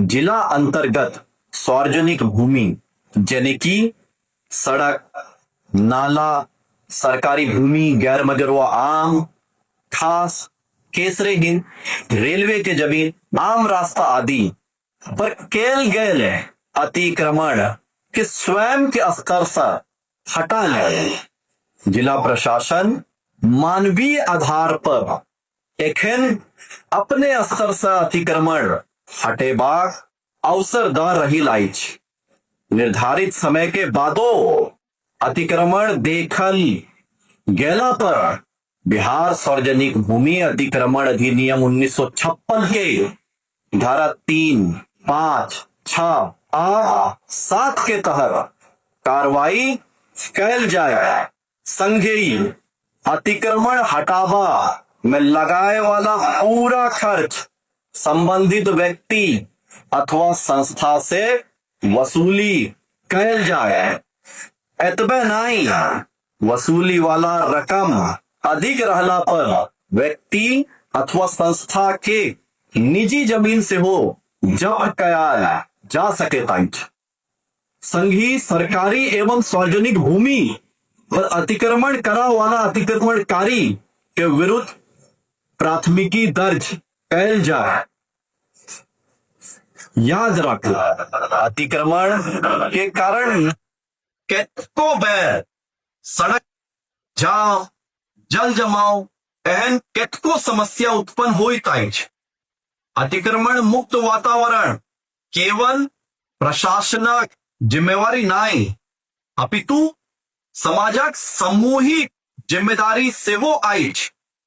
जिला अंतर्गत सार्वजनिक भूमि जेने कि सड़क, नाला, सरकारी भूमि, गैर मजरुआ आम, खास, केसरे हिंद, रेलवे के जमीन, आम रास्ता आदि पर कैल गेल अतिक्रमण के स्वयं के स्तर से हटा ले। जिला प्रशासन मानवीय आधार पर एखन अपने स्तर से अतिक्रमण हटेबाक अवसर द रहिल अछि। निर्धारित समय के बादो अतिक्रमण देखल गेला पर बिहार सार्वजनिक भूमि अतिक्रमण अधिनियम 1956 के धारा 3, 5, 6 आ 7 के तहत कार्रवाई कैल जाए। संगहि अतिक्रमण हटाबा में लगाए वाला पूरा खर्च संबंधित व्यक्ति अथवा संस्था से वसूली कैल जाए। एतबे नहीं, वसूली वाला रकम अधिक रहला पर व्यक्ति अथवा संस्था के निजी जमीन सेहो जब्त कयल जा सकैत अछि। संगहि सरकारी एवं सार्वजनिक भूमि पर अतिक्रमण करा वाला अतिक्रमणकारी के विरुद्ध प्राथमिकी दर्ज कैल जाए। याद राखू, अतिक्रमण के कारण कतेको बेर सड़क जाम, जल जमाव एहन कतेको समस्या उत्पन्न होइत अछि। अतिक्रमण मुक्त वातावरण केवल प्रशासनक जिम्मेवारी नहि, अपितु समाजक सामूहिक जिम्मेदारी सेहो अछि।